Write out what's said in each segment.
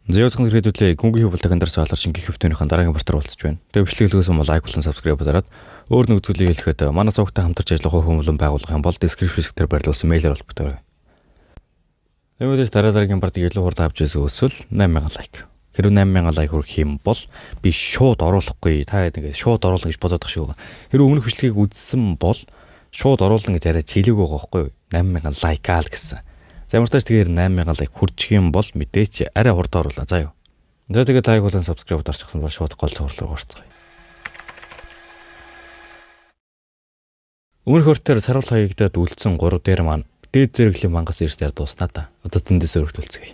Зөөцгөн хэрэгдүүлээ гүнгийн хэвбэл дахин дарсан алар шингэх хэвтөнийхэн дараагийн бартар уулзч байна. Тэгээ бичлэг хэлгээс бол лайк болон subscribe дараад өөр нэг зүйлийг хэлэхэд манай цогтой хамтарч ажиллах хүмүүлэн байгуулах юм бол description хэсгээр байрлуулсан мэйлээр холбогдоорой. Тэгмээс дараа дараагийн бартыг илүү хурд авч ирсэн өсвөл 8000 лайк. Хэрвээ 8000 лайк хүрэх юм бол би шууд оруулахгүй. Та хэд ингээд шууд оруулах гэж бодоод тах шиг байгаа. Хэрвээ өмнөх бичлэгийг үзсэн бол шууд оруулна гэж арай чилээгүй байгаа байхгүй юу? 8000 лайк аал гэсэн. За ямар ч тач тэгэхээр 8000 лайк хүрчих юм бол мэдээч арай хурд оруулаа заа юу. За тэгээд лайк болон subscribe дарчихсан бол шууд гол цуврал руу орцгоё. Өмнөх өртөөр саруул хаягдаад үлдсэн 3 дээр маань дээд зэрэглэлийн мангас ирсээр дууснаа да. Одоо тэндээс өргөтөлцгээе.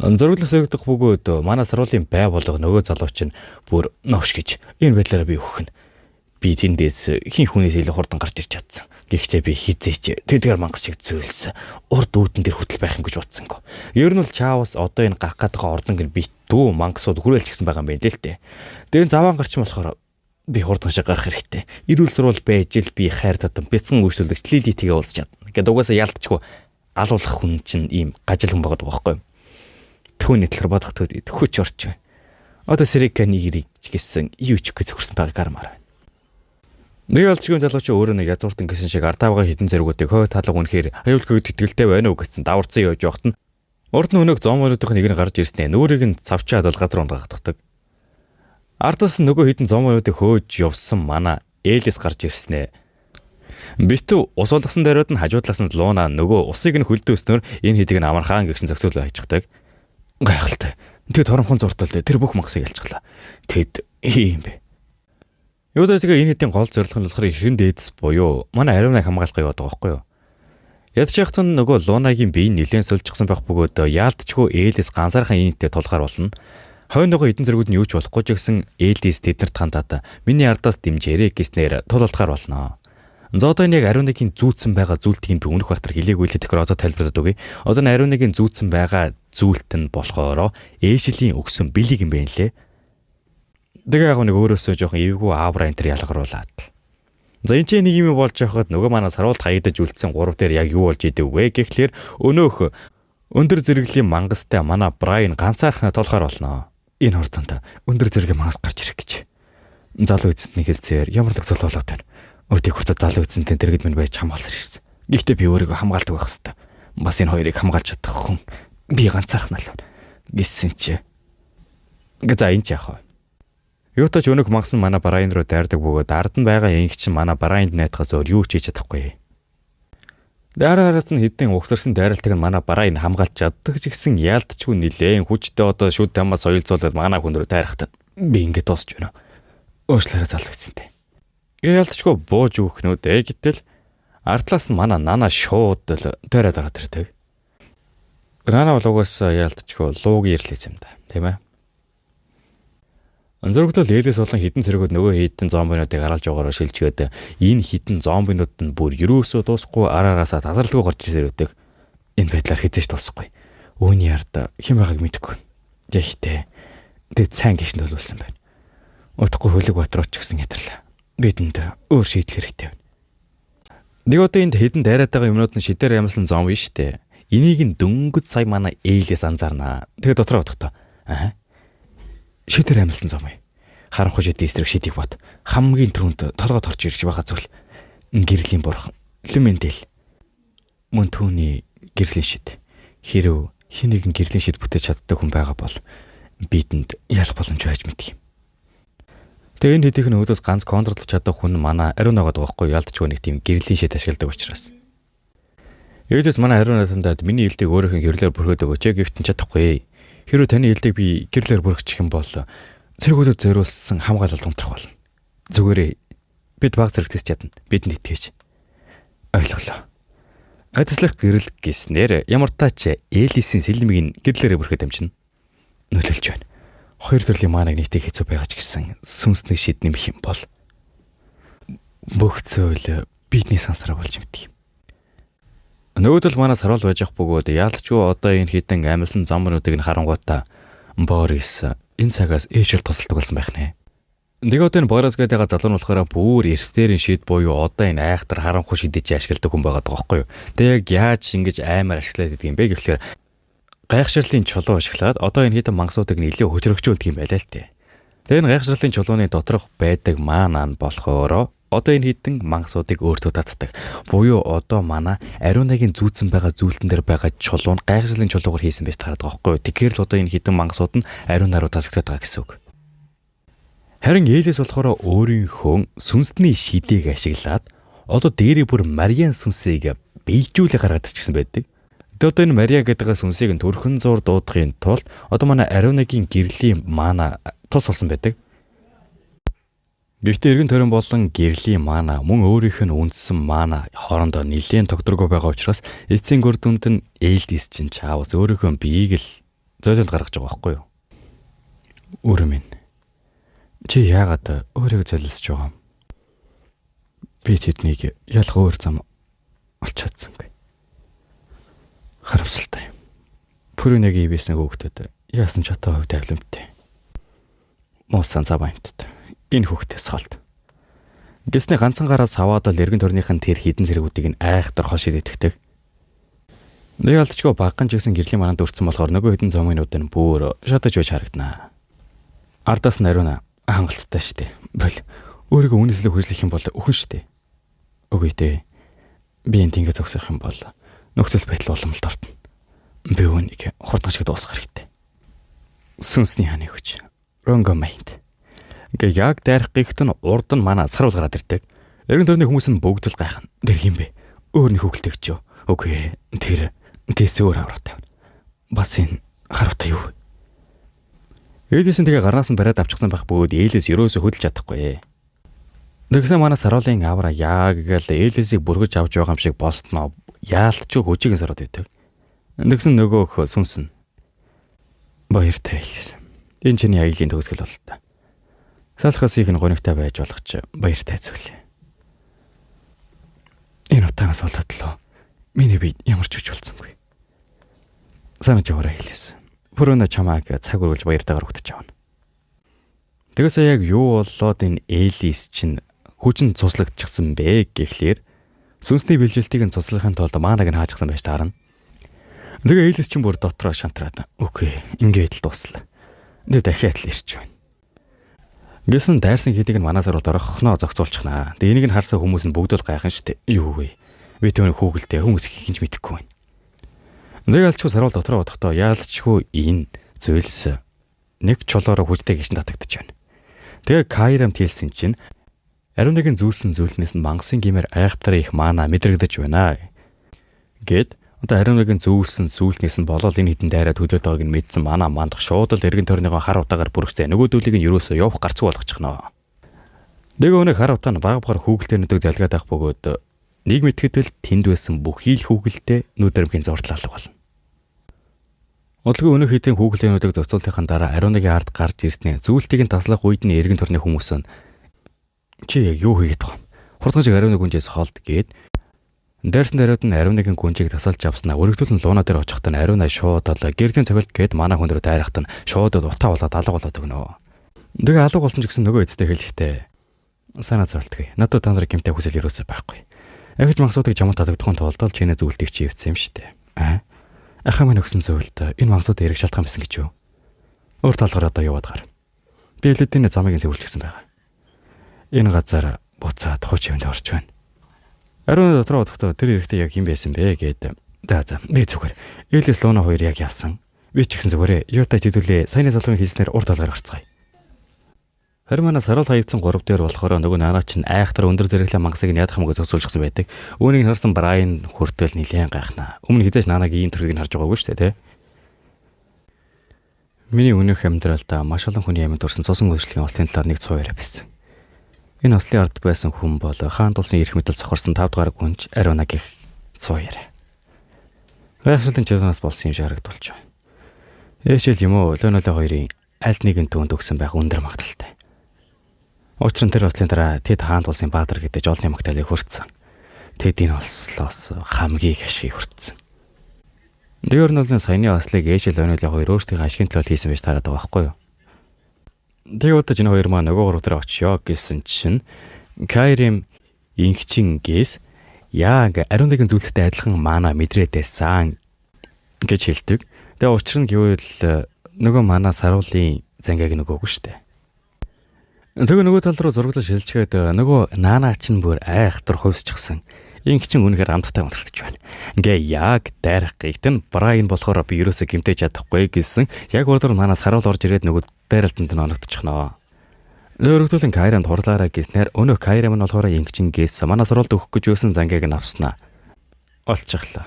Зөрөглөс өргөдөх бөгөөд манай саруулын бай болго нөгөө залуу чинь бүр новш гэж энэ байдлаараа би өгөх нь. Би тэндээс хин хүнээс илүү хурдан гарч ирч чадсан. Гэхдээ би хизээч тэдгээр мангас шиг зүйлс урд үүдэн дээр хөтөл байх юм гэж бодсонгүй. Ер нь бол Чаавас одоо энэ гарах гээд байгаа ордон гэр битүү мангасууд хүрээлч гисэн байгаа юм байна л дээ. Тэгээ заваан гарч болохоор би хурдан шиг гарах хэрэгтэй. Эрүүл сурвал байж л би хайр татан бяцхан үйлчлүүлэгч Лилитигээ уулзч чадна. Гэт угаасаа ялтчгүй алуулах хүн чинь ийм гажил хүн байгаа байхгүй юу? Түүний талаар бодох төхөж орч байна. Одоо Сэрика нэг ирж гисэн юу ч үгүй зөхөрсөн байгааг гармаар байна. Нэг олчгийн залууч өөрөө нэг язгууртан гэсэн шиг ардаа байгаа хідэн зэргүүдийг хой талга үнэхээр аюулгүй итгэлтэй байна уу гэсэн даварцсан явж явахт нь урд нь өнөөх зомбонуудын нэг нь гарч ирснээр нүрийг нь цавчаад бол газар ундагдаг. Ардаас нь нөгөө хідэн зомбонуудыг хөөж явсан манай Элис гарч ирснээр битүү ус болгосон дөрөөд нь хажуудлаас нь Луна нөгөө усыг нь хөлдөөснөөр энэ хэдийг нь амархаан гэсэн зохицуул хайчихдаг. Гайхалтай. Тэд торомхон зуртал тэр бүх мангасыг ялчихлаа. Тэд юм бэ. Юу даа тэгээ энэ хэдийн гол зорилго нь болохоор эрхэн дээдэс буюу манай ариуныг хамгаалах яваад байгаа байхгүй юу? Ядч яхад нь нөгөө Лунагийн бие нэлээд сулжчихсан байх бөгөөд яалтчгүй Элис ганцаархан энэтэй тулахаар болно. Хойно нөгөө эдэн зэргүүд нь юу ч болохгүй ч гэсэн Элис тэднэрт хандаад миний ардаас дэмжээрэй гэснээр тулалдахаар болно. За одоо энэ яг ариуныгийн зүүцсэн байгаа зүйлтийг би өмнөх бартар хэлээгүй л тэгэхээр одоо тайлбарлаад өгье. Одоо энэ ариуныгийн зүүцсэн байгаа зүйлт нь болохоор Эшлийн өгсөн бэлэг юм байна лээ. Тэгээ яг нэг өөрөөсөө жоохон эвгүй аавра энэ төр ялгаруулад. За энэ ч нэг юм болж явахад нөгөө манай саруулд хаягдаж үлдсэн 3 дээр яг юу болж идэв вэ гэхлээр өнөөх өндөр зэрэглэлийн мангастай манай Брайан ганцаархнаа тулахаар болно. Энэ хурданд өндөр зэрэг мангас гарч ирэх гэж. Залуу эзэнтний хэлцээр ямар нэг зол болоод байна. Өдийг хүртэл залуу эзэнтний дэргэд минь байж хамгаалсаар ирсэн. Гэхдээ би өөрийгөө хамгаалдаг байх хэвээр. Бас энэ хоёрыг хамгаалж чадах хүн би ганцаархнаа л байна. Гэсэн чи. Ингээ за энэ ч яах вэ? Юутай ч өнөөх мангас нь манай Брайан руу дайрдаг бөгөөд ард нь байгаа инх чинь манай Брайанд найдахаас өөр юу ч хийж чадахгүй. Дараараас нь хэдийн угсарсан дайралтыг нь манай Брайан хамгаалж чаддаг ч гэсэн яалтчгүй нилээн хүчтэй одоо шүд тамаа соёлцуулаад манай хүн рүү дайрахт би ингэ дуусч байна. Уушлаараа залуу эцэнтэй. Яалтчгүй бууж өгөх нүү дээ гэтэл ардлаас нь манай нана шууд л дайраад ороод ирдэг. Нана бол угаасаа яалтчгүй луугийн ирлээ юм да, тийм ээ. Зөрөглөл Элис болон хідэн цэргүүд нөгөө хідэн зомбинуудыг аралж байгаараа шилжгээд энэ хідэн зомбинууд нь бүр ерөөсөө дуусахгүй араараасаа тасралтгүй гарч ирсээр өгдөг. Энэ байдлаар хизээч дуусахгүй. Үүний ард хэн байгааг мэдэхгүй. Гэхдээ тэд сайн гişн төлөвлөсөн байна. Утгагүй хөлөг батрууч гэсэн ятарлаа. Бидэнд өөр шийдэл хэрэгтэй байна. Нэг одоо энд хідэн дайраад байгаа юмнууд нь шидээр ямлсан зомби шүү дээ. Энийг нь дөнгөж сая манай Элис анзаарнаа. Тэгээ дотроо бодохдоо аа шидээр амьлсан зам юм. Харанхуй шидийн эсрэг шидийг бод. Хамгийн түрүүнд толгойд орж ирж байгаа зүйл гэрлийн бурхан Люмендел. Мөн түүний гэрлийн шид. Хэрв хэн нэгэн гэрлийн шид бүтээж чаддаг хүн байгаа бол бидэнд ялах боломж байж мэдг юм. Тэгээ энэ хэдийнх нь өөдөөс ганц контрлож чадах хүн манай ариун байгаа байхгүй ялдчгүй нэг тийм гэрлийн шид ашигладаг учраас. Өөдөөс манай ариун натандад миний илдийг өөрийнх нь гэрлээр бүрхээд өгөөч гэвтэн чадахгүй. Хэрвээ таны илдийг би гэрлээр бүрхчих юм бол цэргүүдэд зориулсан хамгаалалт унтрах болно. Зүгээрээ бид баг зэрэг тест чадна. Бидэнд итгэж. Ойлголоо. Адислах гэрэл гэснээр ямар тач Элисийн сэлмийг нь гэрлээрээ бүрхэд амжина. Нөлөөлж байна. Хоёр төрлийн манаг нийтийг хэцүү байгаа ч гэсэн сүнсний шид нэмэх юм бол бүх зүйл бидний сансараа болж мэддэг юм. Нөгөөдөл манай саруул байж ах бөгөөд яалтчгүй одоо энэ хідэн амьсан зомбонуудыг нь харангуйтаа Борис энэ цагаас ээжэл тусалдаг болсон байх нэ. Нэг одоо энэ Борис гэдэг залуу нь болохоор бүр эртээрийн шид буюу одоо энэ айхтар харанхуй шидэж ашигладаг хүн байгаа байхгүй юу. Тэгээ яг яаж ингэж аймаар ашиглаад идэх юм бэ гэхлээр Гайхширлын чулуу ашиглаад одоо энэ хэдэн мангасуудыг нь илүү хөжрөгчүүлдэг юм байлаа л тээ. Тэгээ энэ гайхширлын чулууны доторх байдаг мана нь болохоор одоо энэ хэдэн мангасуудыг өөртөө татдаг. Буюу одоо манай Ариунагийн зүүцэн байгаа зүйлтэн дээр байгаа чулуу нь гайхширлын чулуугаар хийсэн байж таарад байгаа байхгүй юу. Тэгэхээр л одоо энэ хэдэн мангасууд нь Ариуна руу татагдаад байгаа гэсэн үг. Харин Элис болохоор өөрийнхөө сүнсний шидээг ашиглаад одоо дээрээ бүр Мариан сүнсийг бийжүүлээ гаргаад ирчихсэн байдаг. Тэгээ одоо энэ Мариа гэдэг сүнсийг нь төрхөн зуур дуудахын тулд одоо манай Ариунагийн гэрлийн мана тус болсон байдаг. Гэхдээ эргэн тойрон болон гэрлийн мана мөн өөрийнх нь үндсэн мана хоорондоо нэлээд тогтворгүй байгаа учраас эцсийн үр дүнд нь Элдис чинь чаавас өөрийнхөө биеийг л золионд гаргаж байгаа байхгүй юу? Өөр минь. Чи яагаад өөрийгөө золиослож байгаа юм? Би тэднийг ялах өөр зам олж чадсангүй. Харамсалтай юм. Пүрүнэгийн ивэсэн хүүхдэд яасан ч одоо хувь тавилантай. Муусан зав амтд. Энэ хүүхдээс холд. Гэсний ганцхан гараа саваад л эргэн тойрных нь тэр хідэн зэргүүдийг нь айхтар хол шидэтгэдэг. Нэг алдчгүй багган ч гэсэн гэрлийн мананд өртсөн болохоор нөгөө хідэн зомгнууд нь бүр шатаж байж харагданаа. Ардаас нь Ариуна хангалттай штэ. Бол өөрийгөө үнэслэг хүслэх юм бол үхэн штэ. Үгүй дээ. Би энэ тэнгээ зогсох юм бол нөхцөл байдал уламлд ордно. Би үүнийг хурдан шиг дуусгах хэрэгтэй. Сүнсний хааны хүч. Ронго майнд. Ингээ яг дайрах гихт нь урд нь манай саруул гараад ирдэг. Эргэн тойрны хүмүүс нь бүгд л гайхна. Тэр хин бэ? Өөр нэг хүүхэлтэй гэж юу? Үгүй тэр тэс өөр авраатай. Бас энэ харавтай юу? Элис нь тэгээ гарнаас нь бариад авчихсан байх бөгөөд Элис ерөөсөө хөдөлж чадахгүй. Тэгсэн манай саруулын авра яг гэл Элисийг бүргэж авч байгаа юм шиг болсноо яалтч хүчийг сарууд байдаг. Тэгсэн нөгөөх сүнс нь баяртай Элис. Энэ чиний аялын төгсгөл бололтой. Салхаас их нь гонигтай байж болох ч баяртай зүйл. Энэ утаанаас болоод лөө миний бие ямар ч хүч болсонгүй. Санаж яваарай Элис. Пүрүнэ чамааг цаг үргэлж баяртайгаар өгдөж явна. Тэгээс яг юу болоод энэ Элис чинь хүчин цуслагдчихсан бэ гэхлээр сүнсний бэлжилтийг нь цуслахын тулд маанаг нь хаажчихсан байж таарна. Тэгээ Элис чинь бүр дотроо шантраад үгүй ингээд л дууслаа. Тэгээ дахиад л ирч байна. Гэсэн дайрсан хэдийг нь манаас руу дорохноо зохицуулчихнаа. Тэгээ энийг нь харсан хүмүүс нь бүгд л гайхан штэ. Юу вэ? Би түүний хүүхэлтэй хүмүүс хинж мэдэхгүй байна. Нэг алчгүй саруул дотроо бодохдоо яалчгүй энэ зүйлс нэг чулуураа хүчтэй гişн татагдчих байна. Тэгээ Кайрамт хэлсэн чинь ариун нэгэн зүүсэн зүйлнээс нь мангасын гимээр айхтар их мана мэдрэгдэж байна. Гэт одоо ариун нэгэн зүүсэн зүйлнээс нь болол энэ хитэн дайраад хөдөөд байгааг нь мэдсэн мана мандах шууд л эргэн тойрныгоо хар утаагаар бүрхсээ нөгөөдөлийг нь ерөөсөө явах гарцгүй болгочихно. Тэгээ өнөө хар утаа нь баг багаар хүүгэлтэйнүүдийг залгаад авах бөгөөд нэг мэтгэдэл тэнд байсан бүхий л хүүгэлтэй нүд баримхийн зурдлал алга болно. Удалгүй өнөөх хэдийн хүүхлээнүүдийг зохицуултынхаа дараа Ариунагийн ард гарч ирснээр зүйлтийг нь таслах үед нь эргэн тойрны хүмүүс нь чи яг юу хийгээд байгаа юм? Хурдан шиг Ариунаг гүнжээс холд гээд дайрсан даруйд нь Ариунагийн гүнжийг тасалж авснаа өргөдөл нь лууна дээр очиход нь Ариуна шууд л гэрдийн цохилт гээд манай хүн рүү дайрахт нь шууд л утаа болоод алга болоод өгнө. Тэгээ алга болсон ч гэсэн нөгөө эцтэй хэлэхдээ санаа зовлтгүй. Надад та нарыг гэмтэй хүсэл ерөөсөө байхгүй. Ахиж мангасуудыг чамд татагдахын тулд л чиний зүйлтийг чи эвдсэн юм штэ. Аа? Ахаа минь өгсөн зүйлд энэ мангасууд эрэг шалтгаан байсан гэж юу? Өөр талгаар одоо яваад гар. Би эледийн замыг нь цэвэрлэжсэн байгаа. Энэ газар буцаад хууч юмд орч байна. Ариун дотроо бодохдоо тэр эрэгтэй яг юм байсан бэ гээд. За би зүгээр. Элис Луна хоёр яг яасан. Би ч гэсэн зүгээрээ юутай чидүүлээ саяны залуугийн хэлснээр урд талгаар гарцгаая. Харин манай саруул хаягдсан 3 дээр болохоор нөгөө нанаа чинь айхтар өндөр зэрэглээ мангасыг нь ядах хамаагүй зохицуулчихсан байдаг. Үүнийг нь харсан Брайан хүртэл нилээн гайхнаа. Өмнө хизээч нанагийн ийм төрхийг нь харж байгаагүй шүү дээ, тэ. Миний өмнөх амьдралд маш олон хүний амьд төрсэн цусан үйлчлэгийн ослын талаар нэг цуу яриа байсан. Энэ ослын ард байсан хүн бол хаан тулсын эрх мэдэл зохорсон 5 дугаар гүнж Ариуна гэх цуу яриа. Гайхшилтын чулуунаас болсон юм шиг харагдуулж байна. Ээшэл юм уу, Леонело хоёрын аль нэгэн түүнд өгсөн байх өндөр магадлалтай. Учир нь тэр ослын дараа тэд хаан тулсын баатар гэдэг жолны магтаалыг хүртсэн. Тэд энэ ослоос хамгийн их ашгийг хүртсэн. Дээр нь бол саяны ослыг Ээшэл Леонело хоёр өөрсдийнхөө ашигын төлөө хийсэн байж таарад байгаа байхгүй юу? Тэгээ удаж энэ хоёр маань нөгөө гурав дээр очиё гэсэн чинь Кайрим инхчингээс яг ариун нэгэн зүйлтэй адилхан мана мэдрээд байсан гэж хэлдэг. Тэгээ учир нь гэвэл нөгөө манай саруулын зангааг нөгөөгүй штэ. Тэгээ нөгөө тал руу зураглал шилжгээд нөгөө наанаа чинь бүр айхтар хувьсчихсан. Инг чин үнэхээр амттай унтагдчих байна. Ингээ яг дайрах гэгтэн Брайан болохоор би ерөөсөө гимтэж чадахгүй гэсэн. Яг урдуур манай саруул орж ирээд нөгөө дайралтанд нь оногдчихноо. Өргөдөлн Кайранд хурлаараа гэснээр өнөөх Кайрам нь болохоор инг чин гэс манай саруулд өгөх гэж байсан зангааг нь авснаа. Олчихлоо.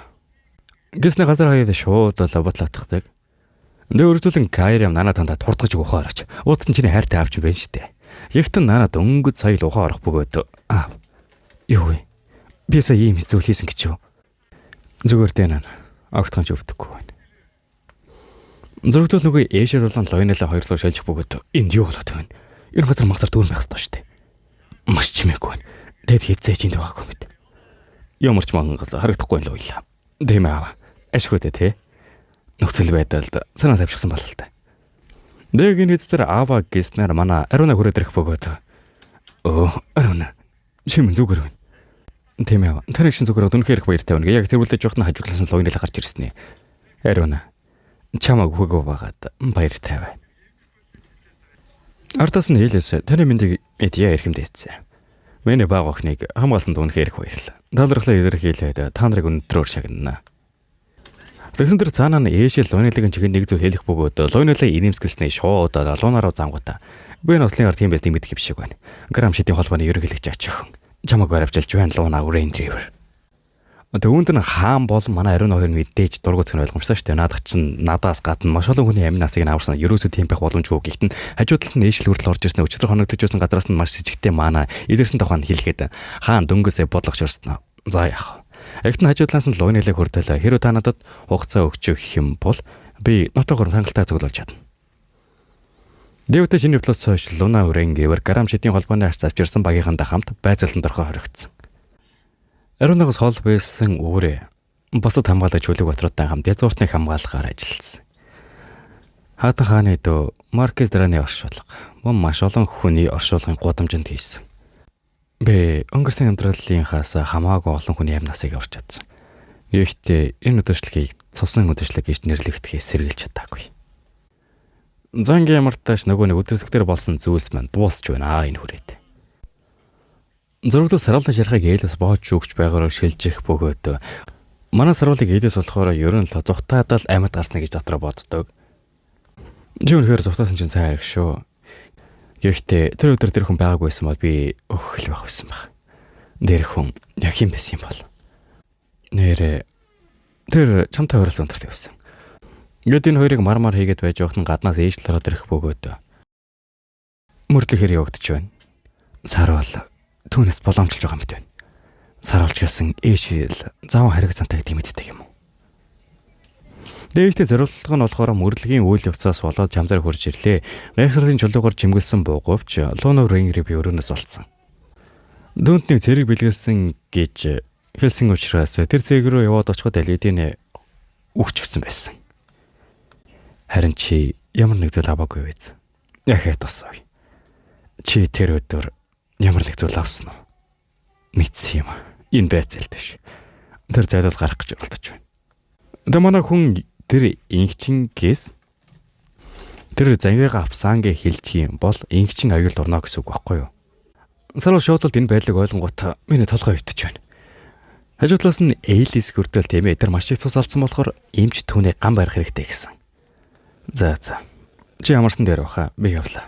Гэснэ газар хаяад шууд л ботлоотхдаг. Тэгээ өргөдөлн Кайрам нанаа тандаа турдгаж ухаа орооч. Уудсан чиний хайртай аавч юм байна штэ. Гэхдээ нанаа дөнгөж сая л ухаа орох бөгөөд аа юу вэ? Би сая ийм зүйл хийсэн гэж юу? Зүгээр дээ нана. Огтхон ч өвдөхгүй байна. Зөрөгдөл нөгөө Эшер болон Лойнелла хоёр руу шилжих бөгөөд энд юу болоод байна? Энэ газар магсар дүүрэн байх ёстой шүү дээ. Маш чимээгүй байна. Тэд хэзээ ч энд байгаагүй мэт. Ямар ч мангас харагдахгүй л уйлаа. Тийм ээ аава. Ашгүй дээ тий. Нөхцөл байдалд санаа тавьчихсан болол та. Нэг энэ дээр аава гэснээр манай Аруна хүрээд ирэх бөгөөд өө Аруна чим зүгээр байна. Тийм ээ. Тэр их шин зүгээр үнэхээр их баяртай байна. Яг тэр үлдээж явахад нь хажуудлаас нь луйнэл гарч ирсэн. Аруна чамайг хөөгөө байгаад баяртай байна. Ардаас нь хэлээс таны мэндийг мэдье эрхэмдэ эцээ. Миний баг охиныг хамгаалсанд үнэхээр их баярлалаа. Талархлаа илэрхийлээд та нарыг өнөдрөөр шагнана. Тэгсэн тэр цаанаа нь ээшээ луйнэлгийн чихэнд нэг зүйл хэлэх бөгөөд луйнэлээ инээмсэглснээ шууд лунаа руу зангуудаа. Би энэ ослын ард тийм байсныг мэдэх юм шиг байна. Грам шидийн холбооны ерөнхийлөгч ач охин. Чамайг баривчилж байна Луна Рейнривер. Түүнд нь хаан болон манай ариун хоёр мэдээж дургуцх нь ойлгомжтой шүү дээ. Наадах чинь надаас гадна маш олон хүний амин насыг нь аварсан. Ерөөсөө тийм байх боломжгүй. Гэхдээ хажуу талд нь ээшл хүртэл орж ирсэн өчигдөр хоногдож байсан газраас нь маш жижигтэй манай илэрсэн тухайн хэлгээд хаан дөнгөсөө бодлогоч орсон. За яах вэ? Эгт нь хажуу талаас нь луйнэлэг хүртэл хэрвээ та надад хугацаа өгч өгөх юм бол би нотоогоор хангалттай цуглуулж чадна. Дэвтэй шинэ явдлаас хойш Луна Үрэнгевэр Гарам шидийн холбооны ач авчирсан багийнхантай хамт байцаалтанд орохоо хоригдсон. Ариунагаас хол байсан үүрээ бусад хамгаалагч Хүлэг Батруудтай хамт язгууртныг хамгаалахаар ажилласан. Хаатан хааны дүү Маркес Драны оршуулга мөн маш олон хүний оршуулгын гудамжинд хийсэн. Би өнгөрсөн амьдралынхаас хамаагүй олон хүний амь насыг аварч чадсан. Гэхдээ энэ үдшилтгийг цусан үдшилэг гэж нэрлэгдэхээс сэргийлж чадаагүй. Зангийн ямар тааш нөгөө нэг өдөрлөгтөр болсон зүйлс маань дуусч байна энэ хүрээд. Зурагтал саруулын шархыг ээлээс боож өгч байгаараа шилжих бөгөөд манай саруулыг ээлээс болохоор ер нь л зүхтаад л амьд гарсна гэж дотроо боддог. Чи үнэхээр зүхтаасан чинь сайн хэрэг шүү. Гэхдээ тэр өдөр тэр хүн байгаагүй байсан бол би өөх л байх байсан байх. Тэр хүн яг юм байсан юм бол. Нэрээ тэр чамтай ойролцоо өндөртэй байсан. Ингээд энэ хоёрыг мар мар хийгээд байж байхад нь гаднаас ээж талаараа ирэх бөгөөд мөрдлөхээр явагдчих байна. Саруул түүнээс боломжлж байгаа мэт байна. Саруулж гэсэн ээшэл заавал хариг зантай гэдэг мэддэг юм уу? Дээштэй зориултга нь болохоор мөрдлөгийн үйл явцаас болоод чамдаар хурж ирлээ. Гайхсралын чулуугаар чимгэлсэн бууговч Луно Рейнгри би өрөөнөөс олцсон. Дүүнд нэг цэрэг бэлгэлсэн гэж хэлсэн учраас тэр цэрэг рүү яваад очиход аль хэдийн үхчихсэн байсан. Харин чи ямар нэг зүйл аваагүй биз? Яхаа тусав. Чи тэр өдөр ямар нэг зүйл авсан уу? Мэдсэн юм. Энэ байцаалт биш. Тэр зайлаас гарах гэж оролдож байна. Тэгээ манай хүн тэр инхчингээс тэр зангиага авсан гэж хэлж юм бол инхчин аюулд орно гэсэн үг байхгүй юу? Сарвал шуудлалд энэ байдлыг ойлгонгуут миний толгой өвдөж байна. Хажуу талаас нь Элис хүртэл тийм ээ тэр маш их цус алдсан болохоор эмч түүнийг гам барих хэрэгтэй гэсэн. За за. Чи ямарсан дээр баха би явлаа.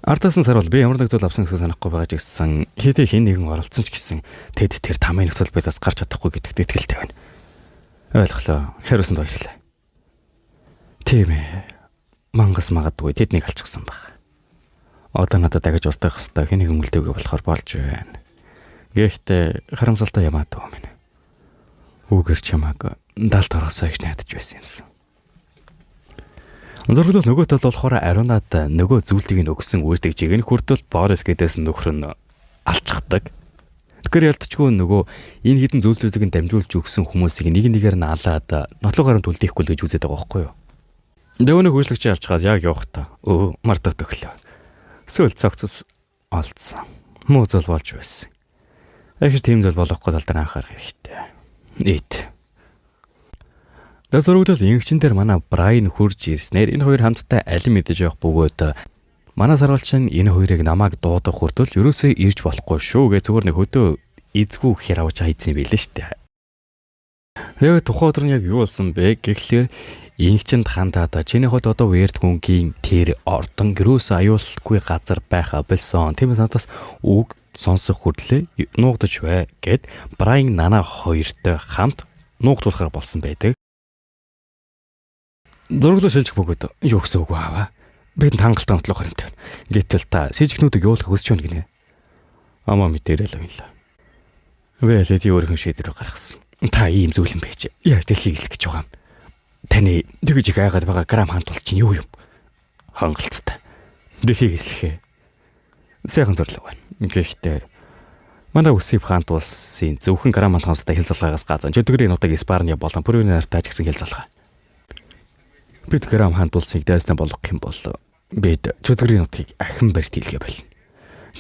Ардаас нь сарвал би ямар нэг зүйл авсан гэсэн санахгүй байгаа ч гэсэн хэдий хэн нэгэн оролцсон ч гэсэн тэд тэр тамын нөхцөл байдлаас гарч чадахгүй гэдэгт итгэлтэй байна. Ойлголоо. Хариусанд баярлалаа. Тийм ээ. Мангас магадгүй тэднийг алчихсан баг. Одоо надад дахиж устгах хэвээр хэн нэгэн үлдээгүй болохоор болж байна. Гэхдээ харамсалтай юм аа дөө минь. Үүгэр чамааг далд оргосоо гэж найдаж байсан юмсан. Зурглал нөгөө тал болохоор Ариунад нөгөө зүйлийг нь өгсөн үйлдэх жиг нь хүртэл Борис гэдээс нөхөр нь алчихдаг. Тэгэхээр ялтчгүй нөгөө энэ хідэн зүйлүүдийг нь дамжуулж өгсөн хүмүүсийг нэг нэгээр нь алаад нотлох харамт үлдээхгүй л гэж үзээд байгаа байхгүй юу? Дөөний хөөслөгч алчгаад яг явахдаа өө мартаад өглөө. Сүүл цогцос олдсон. Муу зүйл болж байсан. Ахиж тийм зүйл болохгүй тал дээр анхаарах хэрэгтэй. Нийт. Тэгээ зурагтал ингчин дээр манай Брайан хурж ирснээр энэ хоёр хамтдаа алин мэдэж явах бөгөөд манай сарвалчин энэ хоёрыг намайг дуудах хүртэл ерөөсөө ирж болохгүй шүү гэж зүгээр нэг хөдөө эзгүй гэхээр авч хайцсан юм билээ шүү дээ. Яг тухайн өдөр нь яг юу болсон бэ гэхлээр ингчэнд хандаад чиний хувьд одоо Weird гүнгийн тэр ордон ерөөсөө аюулгүй газар байхаа болсон. Тийм надаас үг сонсох хүртлээ нуугдаж бай гэд Брайан нана хоёртой хамт нуугдуулахар болсон байдаг. Зураглал шилжих бөгөөд юу гэсэн үг вэ аваа? Бидэнд хангалттай онцлог харимтай байна. Гэтэл та сэжигнүүдийг явуулах хүсэж байна гинэ. Амаа мэдэрэл байна. Вэ леди өөрийнхөө шийдвэр гаргасан. Та ийм зүйл юм байж. Яаж дэлхийг эзлэх гэж байгаа юм? Таны тэгж их айгаад байгаа грам хаант бол чинь юу юм? Хангалттай. Дэлхийг эзлэхээ. Сайхан зорилго байна. Гэхдээ манай үсгийг хаант улсын зөвхөн грам хаант улстай хил залгаагаас гадна чөтгөрийн нутаг Испания болон Пүрвийн нартай ч гэсэн хил залгаа. Бид грам хаант улсыг дайснаа болгох юм бол бид чөтгөрийн нутгийг ахин барьж дийлгээ болно.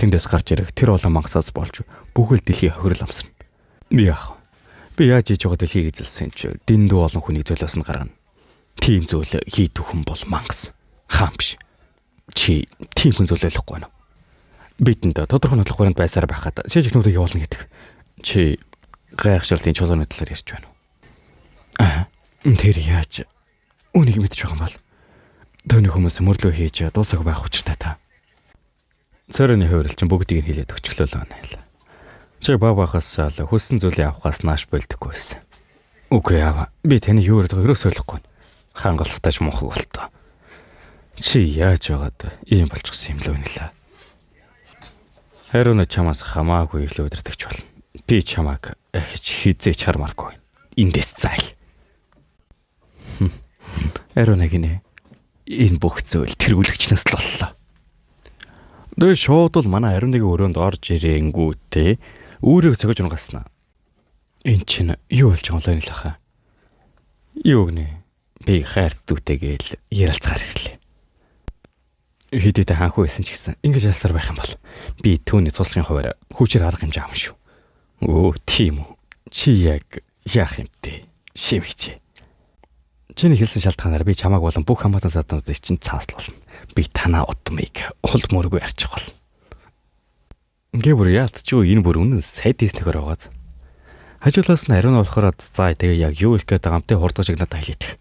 Тэндээс гарч ирэх тэр олон мангасаас болж бүхэл дэлхий хохирол амсарна. Би яах вэ? Би яаж хийж байгаа дэлхийг эзэлсэн ч дэндүү олон хүнийг золиос нь гаргана. Тийм зүйл хийдэх хүн бол мангас. Хаан биш. Чи тийм хүн золиохгүй байна уу? Бидэнд тодорхой нотлох баримт байсаар байхад шижигнүүдийг явуулна гэдэг. Чи гайхшруултын чулууны талаар ярьж байна уу? Аа, тэр яаж үнийг мэдж байгаа юм бол? Тооны хүмүүс мөрлөө хийж дуусах байх учиртай та. Цорын хувирал чинь бүгдийг нь хэлээд өчглөө л байна. Чи баг багаас л хүссэн зүйлээ авахаас нааш болдоггүй байсан. Үгүй аава, би таны юу яриад байгааг ерөөсөө ойлгохгүй байна. Хангалттай ч мунхаг болтоо. Чи яаж байгаад ийм болчихсон юм л вэ нэлээ? Хариуна чамаас хамаагүй илүү өдөртөгч болно. Би чамааг ахиж хизээч хармааргүй. Эндээс зайл. Ариуна гинэ. Энэ бүх зүйл тэр үлгчнээс л боллоо. Тэгээ шууд бол манай Ариунагийн өрөөнд орж ирэнгүүтээ үүрийг цогж унгасна. Эн чинь юу болж байгаа юм л хаа? Юу гинэ? Би хайрт дүүтэйгээл ярилцгаар ирлээ. Хэдийдээ ханхуу байсан ч гэсэн ингэж ялсаар байх юм бол би түүний туслахын хуваар хүчээр арга хэмжээ авах шүү. Өө тийм үү. Чи яг яах юм бэ? Шимэгчээ. Чиний хэлсэн шалтгаанаар би чамааг болон бүх хамаатан садануудыг чинь цааслуулна. Би танаа удмыг хул мөргүй арчих болно. Ингээ бүр яалт ч юу энэ бүр үнэн сайд хийснээр байгааз. Хажуулаас нь ариун болохоор за тэгээ яг юу их гээд байгаа юм те хурдгаж шиг надад хэлээдэх.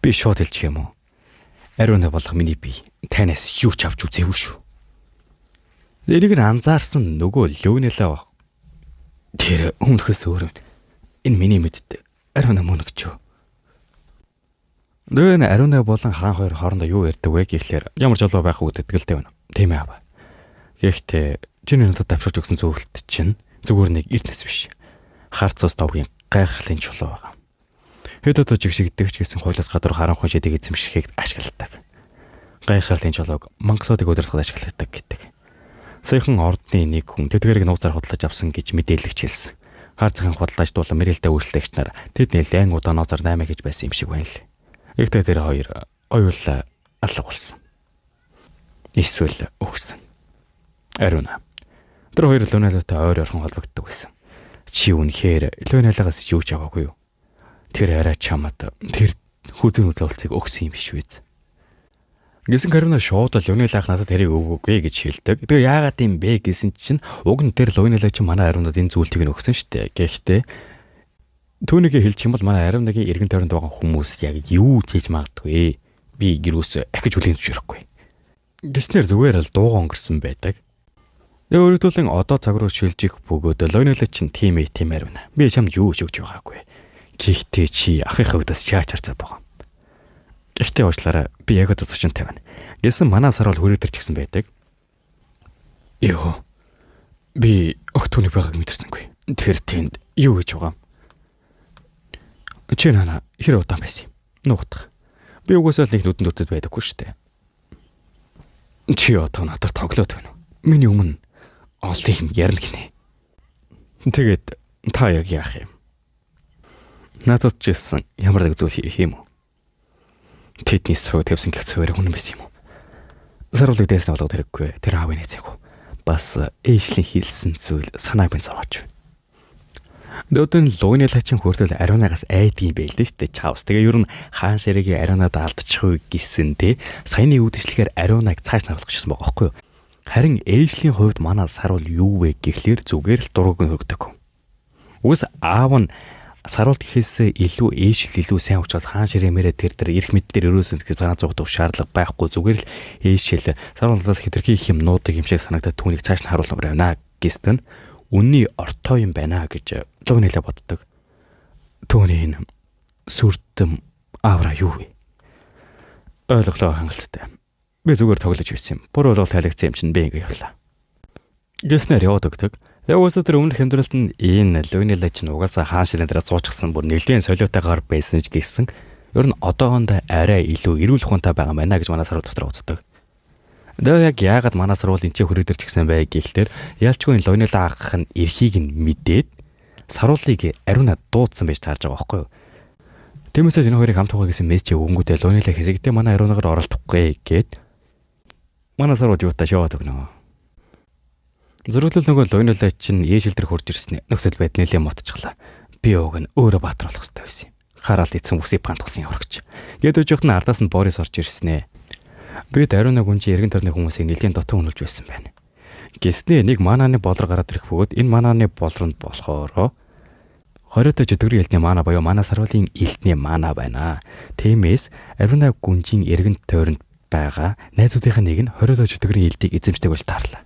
Би шууд хэлчих юм уу? Ариуна болох миний бие танаас юу ч авч үзээгүй шүү. Энийг нь анзаарсан нөгөө лөөнөлөө баг. Тэр өмнөхөөс өөр юм. Энэ миний мэдд ариуна мөн гэж юу. Дөрөв ариуна болон хаан хоёр хоорондоо юу ярьдаг вэ гэхлээр ямар ч холбоо байхгүй гэдэгтэй байна. Тийм ээ аваа. Гэхдээ чиний надад давшуулж өгсөн зөвлөлт чинь зүгээр нэг эрдэнэс биш. Хар цус тавгийн гайхшлын чулуу байгаа. Хэд одоо жигшигддэг ч гэсэн хуулиас гадуур харанхуй шидэг эзэмшихийг ашигладаг. Гайхшруулын чулууг мангасуудыг удирдахад ашигладаг гэдэг. Саяхан ордны нэг хүн тэдгэрийг нууцаар худалдаж авсан гэж мэдээлэгч хэлсэн. Хар цагаан худалдаач дуулан мэрэлтэй үйлчлэгч нар тэдний лайн удаа нууцаар 8 гэж байсан юм шиг байна л. Ихтэй тэр хоёр оюулаа алга болсон. Эсвэл өгсөн. Ариуна. Тэр хоёр Лүнэлэтэй ойр ойрхон холбогддог байсан. Чи үнэхээр Лүнэлэгээс юу ч аваагүй юу? Тэр арай чамд тэр хүзүүн үзүүлцгийг өгсөн юм биш үү? Гэсэн Каруна шууд л Лүнэлэх надад тэрийг өгөөгүй гэж хэлдэг. Тэгээ яагаад юм бэ гэсэн чинь уг нь тэр Лүнэлэг чинь манай Ариунад энэ зүйлтийг нь өгсөн шүү дээ. Гэхдээ түүнийг хэлчих юм бол манай Ариунагийн эргэн тойронд байгаа хүмүүс яг юу ч хийж магадгүй. Би гэрүүс ахиж хүлээн зөвшөөрөхгүй. Гэснээр зүгээр л дууга өнгөрсөн байдаг. Тэгээ өргөдүүлэн одоо цаг руу шилжих бөгөөд Лүнэлэг чинь тийм ээ тийм Ариуна. Би чамд юу ч өгч байгаагүй. Гэхдээ чи ахынхаа өдөөс чаач харцаад байгаа. Гэхдээ уучлаарай би яг одоо зочинтой байна. Гэсэн манай сар бол хүрээ төрчихсэн байдаг. Йоо. Би огт түүний байгааг мэдэрсэнгүй. Тэр тэнд юу гэж байгаа юм? Чи нана хэр удаан байсан юм? Нуугдах. Би угаасаа л нэг нүдэн дүртэд байдаггүй шүү дээ. Чи одоо надад тоглоод байна уу? Миний өмнө олон юм ярина гинэ. Тэгээд та яг яах юм? Надад ч гэсэн ямар нэг зүйл хийх юм уу? Тэдний суу тавьсан гэх цуваар үнэн байсан юм уу? Саруулыг дээсэн болгоод хэрэггүй. Тэр аавын эцэг үү? Бас ээжлийн хийлсэн зүйл санааг минь зовооч. Одоо энэ Луинела чинь хүртэл Ариунагаас айдаг юм байл л шүү дээ. Чавс. Тэгээ ер нь хаан ширээгээ Ариунад алдчих уу гэсэн те. Саяны үдшилтэхээр Ариунаг цааш нь харуулах гэсэн байгаа байхгүй юу? Харин Эйшлийн хувьд манай саруул юу вэ гэхлээр зүгээр л дургуг нь хөргөдөг. Үгүйс аав нь саруулт гэхээс илүү Эйшл илүү сайн учраас хаан ширээмээрээ тэр тэр эрх мэдэл дээр өрөөсөн гэж санаа зовох шаардлага байхгүй, зүгээр л Эйшл саруултаас хэтэрхий их юм нуудаг юм шиг санагдаад түүнийг цааш нь харуулмаар байна гэсэн нь үнний ортой юм байна гэж Лугнилаа боддог. Түүний энэ сүрдэм авра юу вэ? Ойлголоо хангалттай. Би зүгээр тоглож байсан юм. Буруу ойлголт тайлагдсан юм чинь би ингэ явлаа. Гэснээр яваад өгдөг. Яг уусаа тэр өмнөх амьдралд нь энэ Лугнилаа чинь угаасаа хаан ширээн дээр суучихсан бүр нэлээд солиотойгоор байсан ч гэсэн ер нь одоохондоо арай илүү эрүүл ухаантай байгаа юм байна гэж манай саруу дотор үздэг. Тэгээ яг яагаад манай сургууль энэ ч хүрээд ирчихсэн бэ гэхлээр ялчгүй Луинела ах нь эрхийг нь мэдээд саруулыг Ариуна дуудсан байж таарж байгаа байхгүй юу. Тиймээс энэ хоёрыг хамт байгаа гэсэн мессеж өгөнгүүтээ Луинела хэсэгтээ манай Ариунагаар оролдохгүй гээд манай сургууль юутай шоуад өгнө. Зөрөглөл нөгөө Луинела чинь Ээшил дээр хурж ирсэн нөхцөл байдал нэлээд мотчихлаа. Би уг нь өөрөө баатар болох хэрэгтэй байсан юм. Хараал эцэн үсийг пантгсан яврагч. Гээд үжигт нь ардаас нь Борис орж ирсэн ээ. Бид Ариуна гүнжи эргэн тойрны хүмүүсийг нэлийн дотон үнэлж байсан байна. Гэснээ нэг манааны болор гараад ирэх бөгөөд энэ манааны болронд болохоор 20-той чөтгөрийн элдний мана буюу манай саруулын элдний мана байна. Тиймээс Ариуна гүнжийн эргэн тойронд байгаа найзуудынхаа нэг нь 20-той чөтгөрийн элдийг эзэмшдэг болж таарлаа.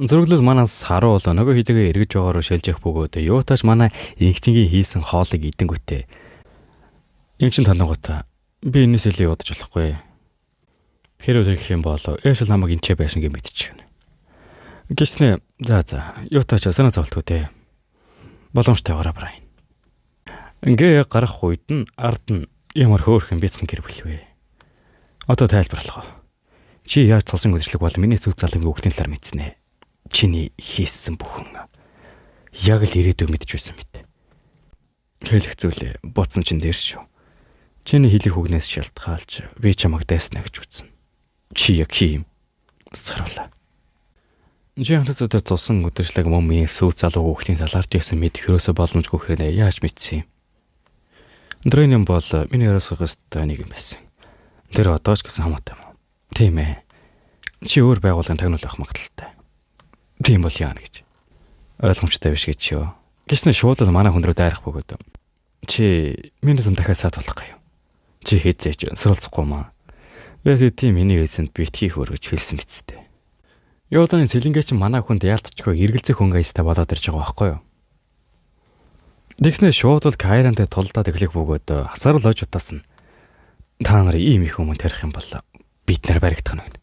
Зөрөглөл манай саруул нөгөө хилэгээ эргэж байгаараа шилжих бөгөөд юутааш манай инхчингийн хийсэн хоолыг идэнгүүтээ. Инчин талангуудаа би энэс илүү удаж болохгүй. Хэрвээ тэгэх юм бол Эшл намайг энчээ байсан гэж мэдчихэв. Гиснэ за юутаач санаа зовлтгүй дээ. Боломжтой гараа Брайан. Ингээ гарах үед нь ард нь ямар хөөрхөн бяцхан гэр бүл вэ? Одоо тайлбарлах уу? Чи яаж цолсон өдөрчлөг бол миний сүг залуугийн үхлийн талаар мэдснэ. Чиний хийсэн бүхэн яг л ирээдүйг мэдж байсан мэт. Хэлэх зүйлээ бодсон чинь дээр шүү. Чиний хэлэх үгнээс шалтгаалж би чамайг дайснаа гэж үзсэн. Чи яг хийм. Саруулаа. Чи хамтдаа цусан өдөрчлөг мөн миний сүү залуу хүүхдийн талаар ч гэсэн мэдэх ерөөсө боломжгүй хэрнээ яаж мэдсэн юм. Дрэнэн бол миний оройсох ёстой нэг юм байсан. Тэр одоо ч гэсэн хамаатай юм. Тийм ээ. Чи өөр байгууллагын тагнуул авах магадлалтай. Тийм бол яана гэж. Ойлгомжтой биш гэж юу. Гэснэ шууд л манай хүн рүү дайрах бөгөөд. Чи миний зам дахиад саад болох гаяв. Чи хэзээч суралцахгүй маа. Би тийм миний хэлсэнд битгий хөргөж хэлсэн биз дээ. Юуданы сэлэнгээ чи манай хүнд яалтчгүй эргэлзэх хөнгө аястай болоод ирж байгаа байхгүй юу? Тэгснэ шууд л Кайрантай тулдаад эхлэх бөгөөд хасаар л ож утаас нь та нар ийм их хүмүүс тарих юм бол бид нар баригдах нь байна.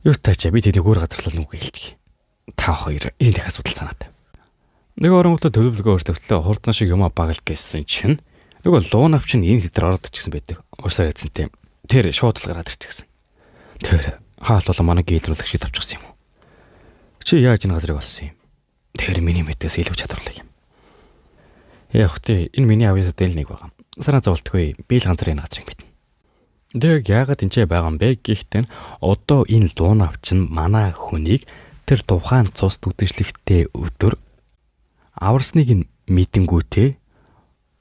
Юутай ч би тэднийг өөр газар руу нүгэ хэлчихье. Та хоёр энэ их асуудал санаатай. Нэг оронгуудаа төлөвлөгөө өөрчлөлтөө хурдан шиг юмаа багл гэсэн чинь нөгөө луунав чинь энэ хэдэр ороод ирчихсэн байдаг. Уусаар эзэн тийм. Тэр шууд л гараад ирчихсэн. Тэр хаалт болон манай гээлрүүлэх шиг тавчихсан юм уу? Чи яаж энэ газрыг олсон юм? Тэр миний мэдээс илүү чадварлаг юм. Яг тэ энэ миний авьяасад л нэг байгаа. Санаа зовлтгүй. Би л ганцаар энэ газрыг мэднэ. Тэг яагаад энэ байгаа юм бэ гэхдээ одоо энэ луунав чинь манай хүнийг тэр тухайн цус үдшилтэхтэй өдөр аварсныг нь мэдэнгүүтээ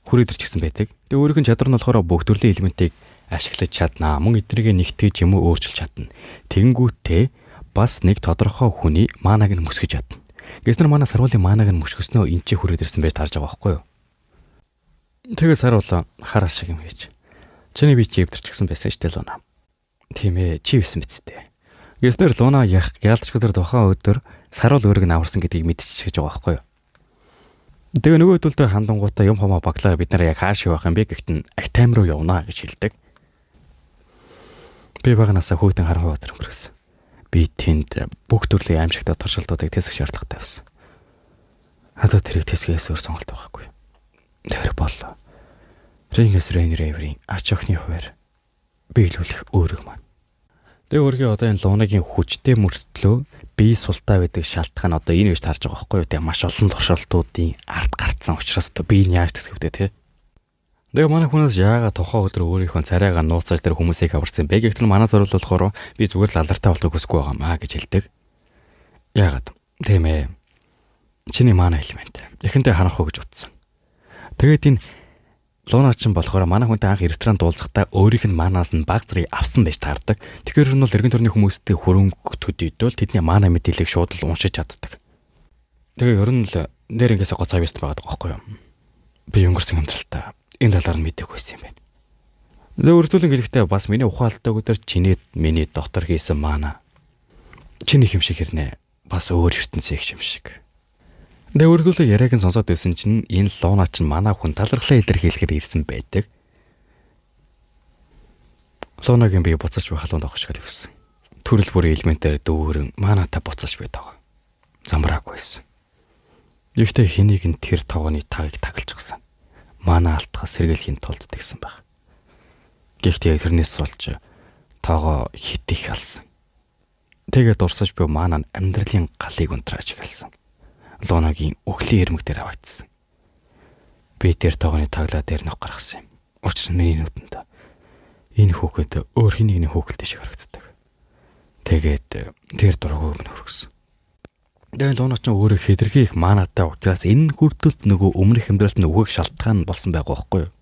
хүрээд ирчихсэн байдаг. Тэгээ өөрийнх нь чадвар нь болохоор бүх төрлийн элементийг ашиглаж чаднаа. Мөн эднийг нэгтгэж юм уу өөрчилж чадна. Тэгэнгүүтээ бас нэг тодорхой хүний манаг нь мөсгөж чадна. Гэснээр манай саруулын манаг нь мөшгөснөө энэ ч хүрээд ирсэн байж таарж байгаа байхгүй юу? Тэгээ саруулаа хараа шиг юм хийж. Чиний би чи эвдэрчихсэн байсан шүү дээ Луна. Тийм ээ, чи байсан биз дээ. Гэснээр Луна яалтчгүй тэр тухайн өдөр саруул өөрийг нь аварсан гэдгийг мэдчихэж байгаа байхгүй юу? Тэгээ нөгөө төлдөө хандангуудаа юм хомоо баглаа бид нар яг хааш явах юм бэ гэхдээ Актайм руу явна гэж хэлдэг. Би багнаасаа хүүхдэн харанхуй газар өнгөрсөн. Би тэнд бүх төрлийн аимшигтай туршилтуудыг тесэх шаардлагатай байсан. Надад тэрийг тэсгээс өөр сонголт байхгүй. Тэр бол Рингес Рейнреврийн ач охины хуваар биелүүлэх үүрэг маань. Тэгээ өөргийн одоо энэ Лунагийн хүчтэй мөртлөө бие султаа байдаг шалтгаан одоо энэ гэж таарж байгаа байхгүй юу? Тэгээ маш олон туршилтуудын ард гарцсан учраас одоо бие нь яаж тэсгэвдэ тий. Тэгээ манай хүнээс яагаад тухайн өдөр өөрийнхөө царайгаа нууцаар тэр хүмүүсийг аварсан бэ? Гэхдээ манай зориул болохоор би зүгээр л алдартай болохыг хүсэхгүй байгаа маа гэж хэлдэг. Яагаад? Тийм ээ. Чиний mana элемент. Эхэндээ харанхуй гэж утсан. Тэгээд энэ Луна ч болохоор манай хүнтэй анх ресторанд уулзахдаа өөрийнх нь mana аас нь баг зэрэг авсан байж таардаг. Тэгэхээр нь бол эргэн тойрны хүмүүстэй хөрөнгө төдийдөө л тэдний mana мэдээллийг шууд л уншиж чаддаг. Тэгээ ер нь л нэр ингээс гоц авьяастай байгаа байхгүй юу? Би өнгөрсөн амьдралтаа энэ талаар нь мэдээгүй байсан юм байна. Тэгээ өргөдүүлэн хэлэхдээ бас миний ухаалтай өдөр чиний миний дотор хийсэн mana чиний юм шиг хэрнээ бас өөр ертөнцийн юм шиг. Тэгээ өргөдүүлэн яриаг нь сонсоод байсан чинь энэ Луна чинь манай хүн талархлаа илэрхийлэхээр ирсэн байдаг. Лунагийн би буцаж би халуун тоогоо шиг л өвсөн. Төрөл бүрийн элементээр дүүрэн mana тай буцаж би тоогоо. Замбраагүй байсан. Гэхдээ хэнийг нь тэр тогооны тагийг тагалжсан. Mana алтахаас сэргийлэхийн тулд тэгсэн байх. Гэхдээ тэрнээс болж тоогоо хит их алсан. Тэгээд дурсаж би mana нь амьдралын галыг унтрааж эхэлсэн. Лунагийн үхлийн ирмэг дээр аваачсан. Би тэр тоогооны таглаа дээр нөх гаргасан юм. Учир нь миний нүдэнд энэ хүүхэд өөр хэн нэгний хүүхэлтэй шиг харагддаг. Тэгээд тэр дургуйг минь өргөсөн. Тэгээд Луна ч өөрөө хэтэрхий их mana тай учраас энэ хүртэл нөгөө өмнөх амьдралд нь өгөх шалтгаан болсон байгаа байхгүй юу?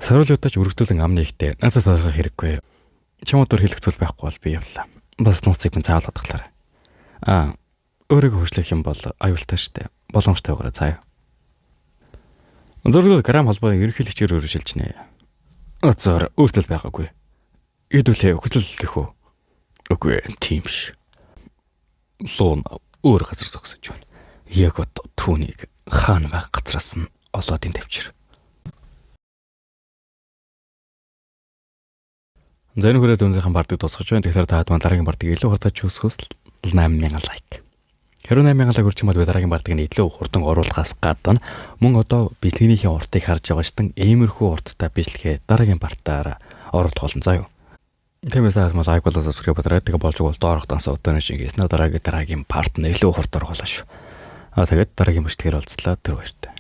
Саруулуудаач өргөдүүлэн амны ихтэй надад талархах хэрэггүй. Чамд өөр хэлэх зүйл байхгүй бол би явлаа. Бас нууцыг минь заавал хадгалаарай. Аа, өөрийгөө хөгжлөх юм бол аюултай штэ. Боломжтой байгаарай заяа. Зурглал грам холбооны ерөнхийлөгчөөр өргөжлөж. Зөр өөрсөл байгаагүй. Хэдүүлээ хүсэл гэх үү? Үгүй тийм биш. Луна өөр газар зогсож байна. Яг одоо түүнийг хаана байх газраас нь олоод ин тавьчир. За энэ хүрээд өнөөдрийн part ыг дуусгаж байна. Тэгэхээр та маань дараагийн part ыг илүү хурдан хүсвэл 8000 like. 28,000 like хүрчих юм бол би дараагийн part ыг нь илүү хурдан оруулахаас гадна мөн одоо бичлэгнийхээ уртыг харж байгаа штэн иймэрхүү урттай бичлэгээ дараагийн part аар оруулах болно заа юу. Тиймээс та маань like болоо subscribe дараад тэгээ болж бол доорх дансаа удааны шиг хийснээр дараагийн part нь илүү хурд орох болно шүү. Аа тэгээд дараагийн бичлэгээр уулзлаа, тэр баяртай.